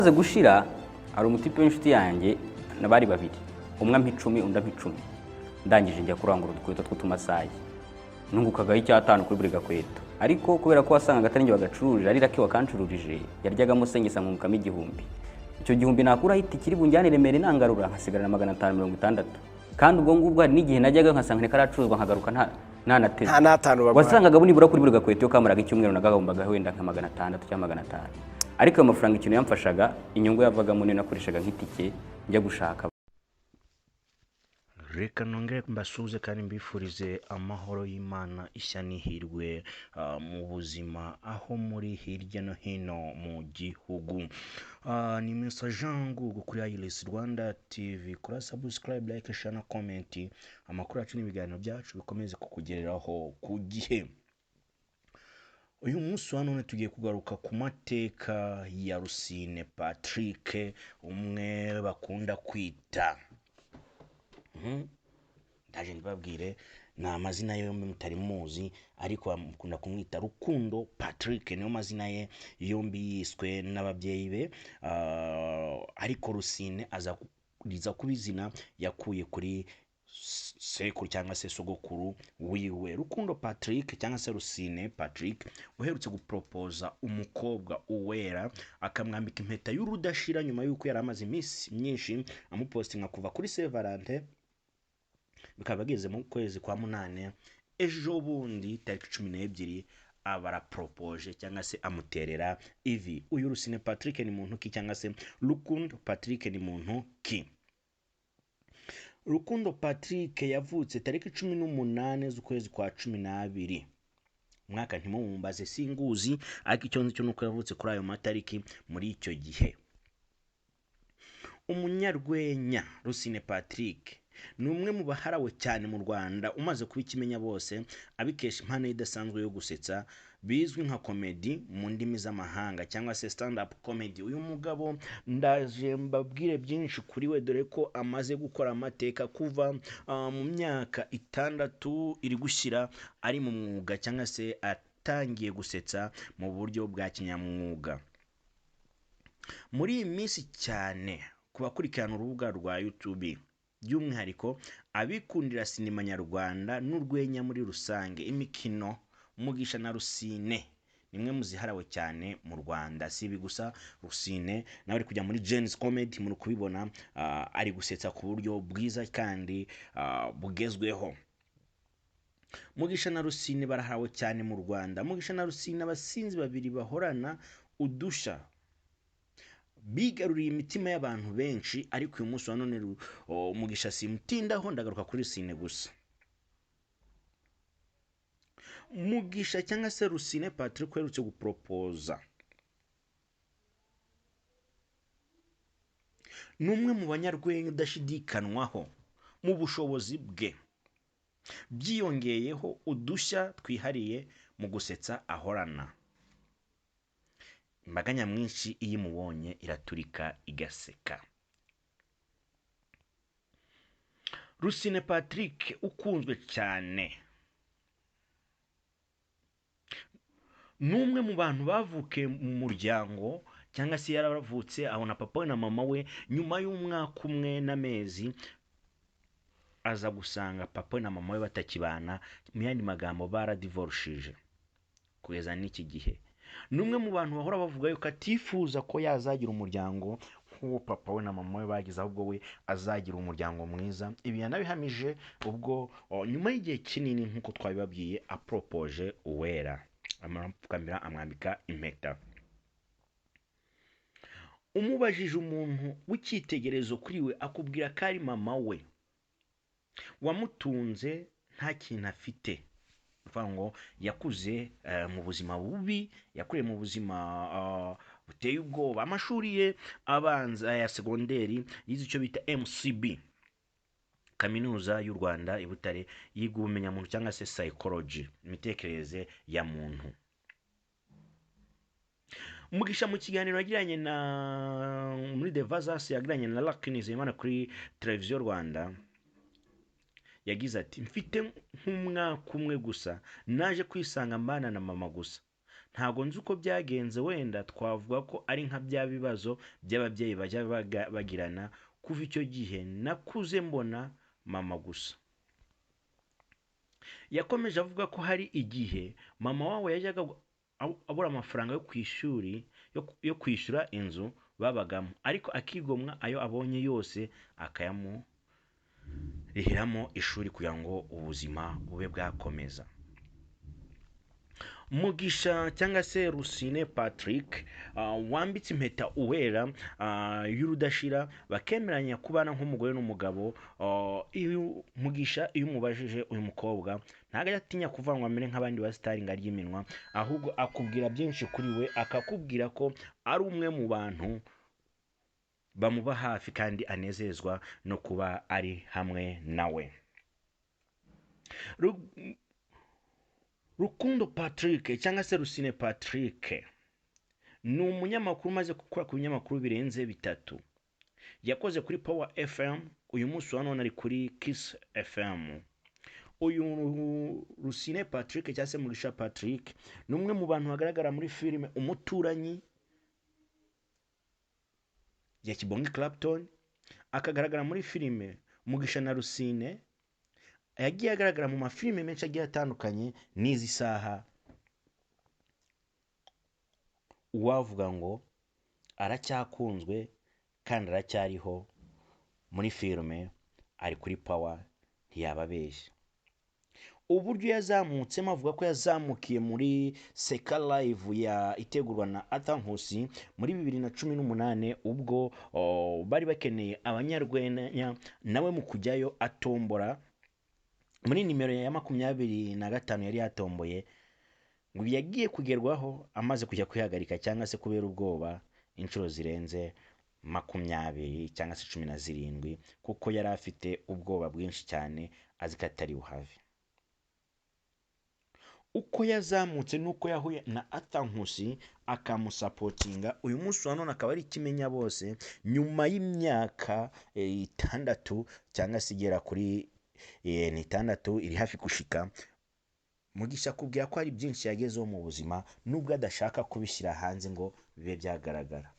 Amaze gushira, hari umutipe w'inshuti yanjye, n'abari babiri, umwe ampa 10, undi ampa 10. Ndangije njya kurangura udukweto tw'utumasayi, nungukagaho icyatanu kuri buri gakweto. Ariko kubera ko wasangaga atari njye wagacuruje, ari Rake wakancururije, yaryagamo sengesa, nkungukamo 1000. Icyo 1000 nakuraho itike iri bunjyane i Remera inangarura, nkasigarana 560. Kandi ubwo ngubwo hari n'igihe najyaga nkasanga ntikaracuruzwa, nkagaruka nta ntanateze. Nta n'atanu baguha. Wasangaga nibura kuri buri gakweto iyo kamaraga icyumweru nagahombaga wenda nka 600 cyangwa 500. Ariko ayo mafaranga ikintu yamfashaga, inyungu yavagamo niyo nakoreshaga nk'itike njya gushaka. Reka nongere mbasuhuze kandi mbifurize amahoro y'Imana, ishya n'ihirwe mu buzima aho muri hirya no hino mu gihugu. Ni Mr Jean Ngugu kuri Iris Rwanda TV. Kora subscribe, like, share na comment, amakuru yacu n'ibiganiro byacu bikomeze kukugereraho ku gihe. Uyu munsi wa none tugiye kugaruka ku mateka ya Rusine Patrick, umwe bakunda kwita, ndaje ndibabwire, ni amazina ye yombi mutari muzi, ariko bakunda kumwita Rukundo Patrick, niyo mazina ye yombi yiswe n'ababyeyi be. Ariko Rusine aza riza kuba izina yakuye kuri sekuru cyangwa se sogokuru wiwe. Rukundo Patrick cyangwa se Rusine Patrick uherutse guporopoza umukobwa Uwera, akamwambika impeta y'urudashira nyuma y'uko yari amaze iminsi myinshi amupostinga kuva kuri Saint Valentin, bikaba bigeze mu kwezi kwa munane ejo bundi tariki 12, aba araporopoje cyangwa se amuterera ivi. Uyu Rusine Patrick ni muntu ki, cyangwa se Rukundo Patrick ni muntu ki? Rukundo Patrick yavutse tariki 18 z'ukwezi kwa 12, umwaka ntimumumbaze singuzi, ariko icyo nzi cyo ni uko yavutse kuri ayo matariki muri icyo gihe. Umunyarwenya Rusine Patrick ni umwe mu baharawe cyane mu Rwanda, umaze kuba ikimenya bose abikesha impano ye idasanzwe yo gusetsa, bizwi nka comedy mu ndimi z'amahanga cyangwa se stand up comedy. Uyu mugabo ndaje mbabwire byinshi kuri we, dore ko amaze gukora amateka kuva mu myaka 6 iri gushyira ari mu mwuga cyangwa se atangiye gusetsa mu buryo bwa kinyamwuga. Muri iyi minsi cyane ku bakurikirana urubuga rwa YouTube, by'umwihariko abikundira sinema nyarwanda n'urwenya muri rusange, imikino Mugisha na Rusine ni imwe mu ziharawe cyane mu Rwanda. Si ibi gusa, Rusine nawe ari kujya muri Gen-Z Comedy, muri kubibona, ari gusetsa ku buryo bwiza kandi bugezweho. Mugisha na Rusine baraharawe cyane mu Rwanda. Mugisha na Rusine, abasinzi babiri bahorana udushya, bigaruriye imitima y'abantu benshi. Ariko uyu munsi wa none Mugisha simutindaho, ndagaruka kuri Rusine gusa. Mugisha cyangwa se Rusine Patrick uherutse guporopoza ni umwe mu banyarwenya udashidikanwaho mu bushobozi bwe, byiyongeyeho udushya twihariye mu gusetsa ahorana. Imbaga nyamwinshi iyo imubonye iraturika igaseka. Rusine Patrick ukunzwe cyane ni umwe mu bantu bavukiye mu muryango, cyangwa se yaravutse abona papa we na mama we nyuma y'umwaka umwe n'amezi, aza gusanga papa we na mama we batakibana, mu yandi magambo baradivorushije kugeza n'iki gihe. Ni umwe mu bantu bahora bavuga yuko atifuza ko yazagira umuryango nk'uwo papa we na mama we bagize, ahubwo we azagira umuryango mwiza. Ibi yanabihamije ubwo nyuma y'igihe kinini nk'uko twabibabwiye aporopoje Uwera, amupfukamira amwambika impeta. Umubajije umuntu w'icyitegererezo kuri we, akubwira ko ari mama we wamutunze nta kintu afite. Ni ukuvuga ngo yakuze mu buzima bubi, yakuriye mu buzima buteye ubwoba. Amashuri ye abanza ya segonderi yize icyo bita MCB, Kaminuza y'u Rwanda i Butare, yiga ubumenyamuntu cyangwa se psychology, imitekerereze ya muntu. Mugisha mu kiganiro yagiranye na muri The Vazas, yagiranye na Lucky Nizeyimana kuri Televiziyo Rwanda, yagize ati: mfite nk'umwaka umwe gusa naje kwisanga mbana na mama gusa, Ntabwo nzi uko byagenze, wenda twavuga ko ari nka bya bibazo by'ababyeyi bajya bagirana. Kuva icyo gihe nakuze mbona mama gusa. Yakomeje avuga ko hari igihe mama wabo yajyaga abura amafaranga yo ku ishuri, yo kwishyura inzu babagamo, ariko akigomwa ayo abonye yose akayamurihiramo ishuri kugira ngo ubuzima bube bwakomeza. Mugisha cyangwa se Rusine Patrick wambitse impeta Uwera y'urudashira, bakemeranya kubana nk'umugore n'umugabo. Iyo Mugisha, iyo umubajije uyu mukobwa, ntabwo ajya atinya kuvuga ngo amere nk'abandi ba star ngo arye iminwa, ahubwo akubwira byinshi kuri we, akakubwira ko ari umwe mu bantu bamuba hafi kandi anezezwa no kuba ari hamwe nawe. Rukundo Patrick cyangwa se Rusine Patrick ni umunyamakuru umaze gukora ku binyamakuru birenze bitatu. Yakoze kuri Power FM, uyu munsi wa none ari kuri Kiss FM. Uyu Rusine Patrick cyangwa se Mugisha Patrick ni umwe mu bantu bagaragara muri filime Umuturanyi ya Kibonke Clapton, akagaragara muri filime Mugisha na Rusine. Yagiye agaragara mu mafilime menshi agiye atandukanye. N'izi saha uwavuga ngo aracyakunzwe kandi aracyariho muri filime, ari kuri Power, ntiyaba abeshya. Uburyo yazamutsemo, avuga ko yazamukiye muri Seka Live ya itegurwa na Arthur Nkusi muri 2018, ubwo bari bakeneye abanyarwenya, nawe mu kujyayo atombora muri nimero ya 25 yari yatomboye. Ngo yagiye kugerwaho amaze kujya kwihagarika cyangwa se kubera ubwoba inshuro zirenze 20 cyangwa se 17, kuko yari afite ubwoba bwinshi cyane azi ko atari buhave. Uko yazamutse nuko yahuye na Arthur Nkusi akamusapotinga, uyu munsi wa none akaba ari ikimenya bose nyuma y'imyaka 6 cyangwa se igera kuri ni 6 iri hafi gushika. Mugisha akubwira ko hari byinshi yagezeho mu buzima, nubwo adashaka kubishyira hanze ngo bibe byagaragara.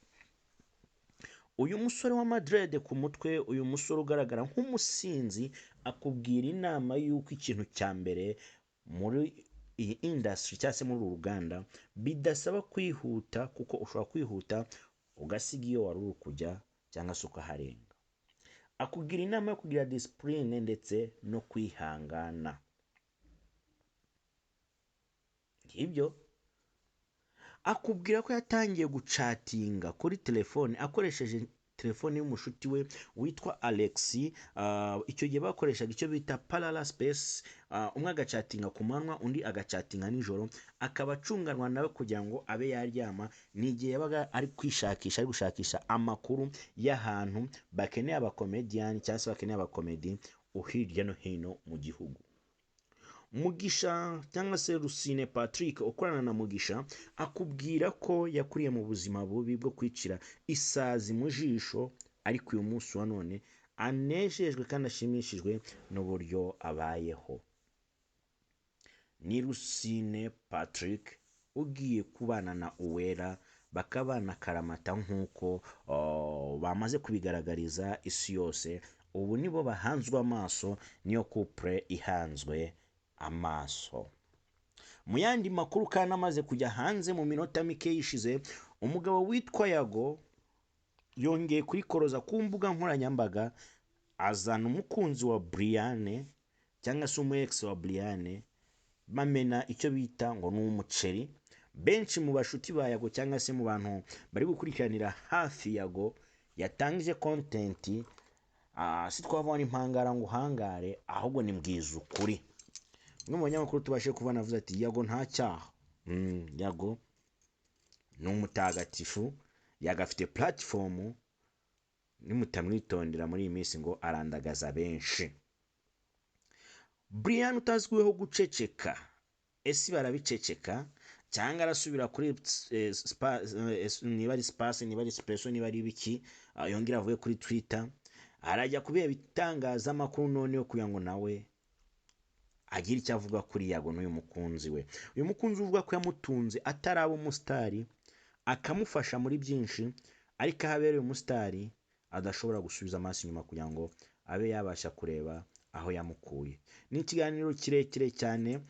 Uyu musore wa Madrid ku mutwe, uyu musore ugaragara nk'umusinzi, akubwira inama y'uko ikintu cya mbere muri iyi industry cyangwa se muri uru ruganda bidasaba kwihuta, kuko ushobora kwihuta ugasiga iyo wari uri kujya cyangwa se ukaharenga. Akugira inama yo kugira discipline ndetse no kwihangana. Ibyo akubwira ko yatangiye gucatinga kuri telefone akoresheje telefone y'umushuti we witwa Alex. Icyo gihe bakoreshaga icyo bita parallel space, umwe agacatinga ku manywa undi agacatinga nijoro, akaba acunganwa nawe kugira ngo abe yaryama. Ni igihe yabaga ari kwishakisha, ari gushakisha amakuru y'ahantu bakeneye abakomediyani cyangwa se bakeneye abakomedi hirya no hino mu gihugu. Mugisha cyangwa se Rusine Patrick ukorana na Mugisha akubwira ko yakuriye mu buzima bubi bwo kwicira isazi mu jisho, ariko uyu munsi wa none anejejwe kandi ashimishijwe n'uburyo abayeho. Ni Rusine Patrick ugiye kubana na Uwera bakabana karamata nk'uko bamaze kubigaragariza isi yose. Ubu nibo bahanzwe amaso, niyo couple ihanzwe amaso. Mu yandi makuru kandi amaze kujya hanze mu minota mike yishize, umugabo witwa Yago yongeye kurikoroza ku mbuga nkoranyambaga, azana umukunzi wa Brianne cyangwa se umu ex wa Brianne, bamena icyo bita ngo ni umuceri. Benshi mu bashuti ba Yago cyangwa se mu bantu bari gukurikiranira hafi Yago yatangije content, si twavuga ni impangara ngo uhangare, ahubwo ni mbwiza ukuri. Umwe mu banyamakuru tubashe kubona avuze ati Yago nta cyaha. Yago ni umutagatifu, Yago afite platform, nimutamwitondera muri iyi minsi ngo arandagaza benshi. Brian utazwiho guceceka, ese barabiceceka cyangwa arasubira kuri niba ari space, niba ari espresso, niba ari ibiki, yongera avuye kuri Twitter, arajya kubera ibitangazamakuru noneho kugira ngo nawe agira icyo avuga kuri Yago n'uyu mukunzi we. Uyu mukunzi uvuga ko yamutunze ataraba umusitari, akamufasha muri byinshi, ariko aho abereye umusitari adashobora gusubiza amaso inyuma kugira ngo abe yabasha kureba aho yamukuye. Ni ikiganiro kirekire cyane,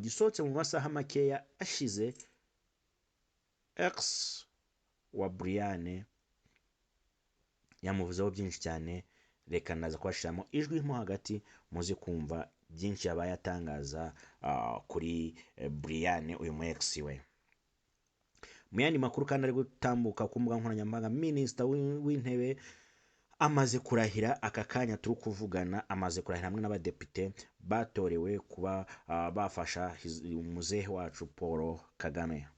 gisohotse mu masaha makeya ashize. Ex wa Brianne yamuvuzeho byinshi cyane. Reka ndaza kubashyiramo ijwi mo hagati muze kumva byinshi yabaye atangaza kuri Brianne, uyu mu ex we. Mu yandi makuru kandi ari gutambuka ku mbuga nkoranyambaga, Minisita w'Intebe amaze kurahira. Aka kanya turi kuvugana amaze kurahira hamwe n'abadepite batorewe kuba bafasha umuzehe wacu Paul Kagame.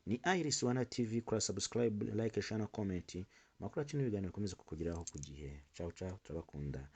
Ni Iris Rwanda TV. Kora subscribe, like, share na comment. Amakuru yacu n'ibiganiro bikomeze kukugeraho ku gihe. Ciao ciao, turabakunda.